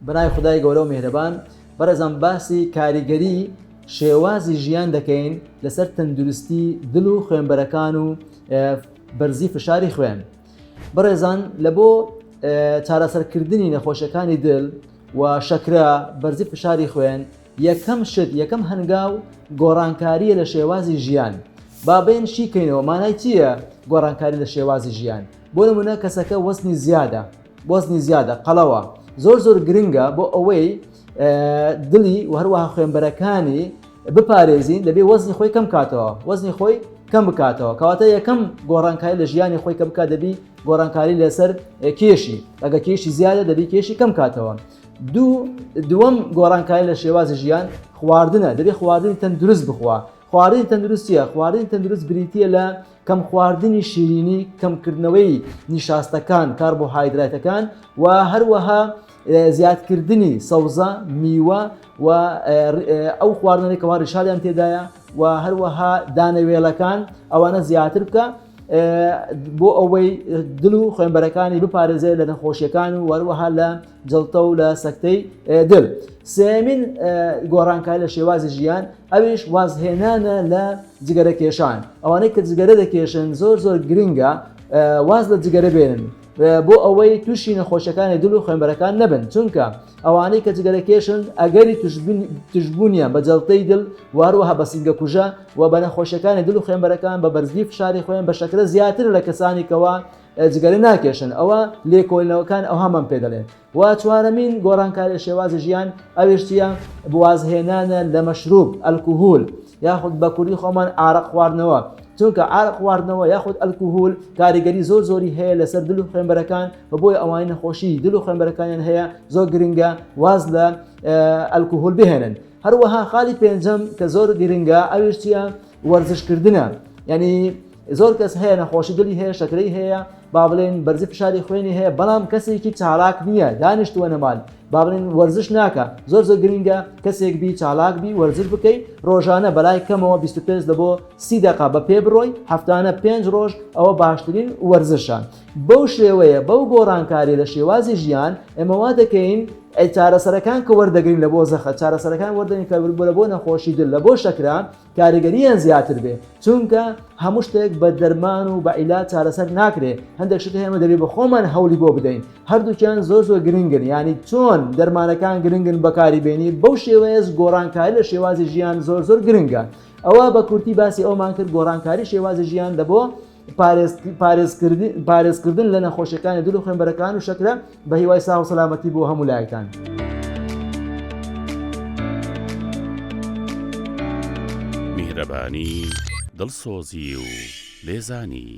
بەناوی خودای گەورە و میهرەبان بەڕێزان باسی کاریگەری شێوازی ژیان دەکەین لەسەر تەندروستی دڵ و خوێنبەرەکان و بەرزی فشاری خوێن بەڕێزان لە بۆ چارەسەرکردنی نەخۆشیەکانی دل و شەکرە بەرزی فشاری خوێن یەکەم شت یەکەم هەنگاو گۆڕانکاریە لە شێوازی ژیان با بێن شیکەینەوە مانای چییە گۆڕانکاری لە شێوازی ژیان بۆ نمونە کەسەکە وەزنی زیادە وەزنی زیادە قەڵەوە زۆر زۆر گرنگە بۆ ئەوەی دڵی و هەروەها خوێنبەرەکانی بپارێزین دەبێ وەزنی خۆی کەم کاتەوە وەزنی خۆی کەم بکاتەوە کەواتە یەکەم گۆڕانکاری لە ژیانی خۆی کە بکات دەبی گۆڕانکاری لەسەر کێشی ئەگە کێشی زیادە دەبی کێشی کەم کاتەوە دوو دووەم گۆڕانکاری لە شێوازی ژیان خواردنە دەبێ خواردنی تەندروست بخوا خواردنی تەندروستیە خواردنی تەندروست بریتە لە کەم خواردنی شیرینی، کەمکردنەوەی نیشاستەکان، کاربۆهایدراتەکان و هەروەها زیادکردنی سەوزە، میوە و ئەو خواردنەی کەوا ڕیشاڵیان تێدایە و هەروەها دانەوێڵەکان ئەوانە زیاتر بکە بۆ ئەوەی دڵ و خوێنبەرەکانی بپارێزێت لە نەخۆشیەکان و هەروەها لە جەڵتە و لە سەکتەی دڵ. سێیەمین گۆڕانکاری لە شێوازی ژیان ئەویش وازهێنانە لە جگەرە کێشان ئەوانەی کە جگەرە دەکێشن زۆر زۆر گرنگە واز لە جگەرە بێنن بۆ ئەوەی تووشی نەخۆشیەکانی دڵ و خوێنبەرەکان نەبن چونکە ئەوانەی کە جگەرە کێشن ئەگەری توشببوونیان بە جەڵتەی دڵ واروەها بە سینگە کوژە و بە نەخۆشیەکانی دڵ و خوێنبەرەکان بە بەرزی فشاری خوێن بە شەکرە زیاتر لە کەسانی کەوا جگەرە ناکێشن ئەوە لێکۆڵینەوەکان ئەوهامان پێ دەڵێن و چوارەمین گۆڕانکاری لە شێوازی ژیان ئەویش چییە وازهێنانە لە مەشروب ئەلکوهول یاخود بە کوردی خۆمان ئارەق خواردنەوە چونکە ئارەق خواردنەوە یاخود ئەلکوهول کاریگەری زۆر زۆری هەیە لەسەر دل و خوێنبەرەکان و بۆیە ئەوانەی نەخۆشی دل و خوێنبەرەکانیان هەیە زۆر گرنگە واز لە ئەلکوهول بهێنن هەروەها خاڵی پێنجەم کە زۆر گرنگە ئەویش چییە وەرزشکردنە یعنی زۆر کەس هەیە نەخۆشی دڵی هەیە شەکرەی هەیە با بڵێن بەرزی فشاری خوێنی هەیە بەڵام کەسێکی چالاک نییە دانیشتووە نەمال با بڵێن وەرزش ناکە زۆر زۆر گرنگە کەسێک بی چالاک بی وەرزش بکەی ڕۆژانە بەلای کەمەوە 25 لە بۆ سی دقە بە پێ بڕۆی هەفتانە پێنج ڕۆژ ئەوە باشترین وەرزشە بەو شێوەیە بەو گۆڕانکاری لە شێوازی ژیان ئێمە وا دەکەین ئەی چارەسەرەکان کە وەردەگرین لە بۆ زەخە چارەسەرەکان وەردەگرین کە لە بۆ نەخۆشی دل لە بۆ شەکرە کاریگەرییان زیاتر بێ چونکە هەموو شتێک بە دەرمان و بە عیلاج چارەسەر ناکرێ هەندێک شت هەیە ئێمە دەبێ بە خۆمان هەوڵی بۆ بدەین هەردووکیان زۆر زۆر گرنگن یعنی چۆن دەرمانەکان گرنگن بەکاری بێنی بەو شێوەیەش گۆڕانکاری لە شێوازی ژیان زۆر زۆر گرنگە ئەوە بە کورتی باسی ئەومان کرد گۆڕانکاری شێوازی ژیان لە بۆ پارێزکردن لە نەخۆشیەکانی دڵ و خوێنبەرەکان و شەکرە بە هیوای ساغ و سەلامەتی بۆ هەموو لایەکتان. میهرەبانی، دڵسۆزی و لێزانی.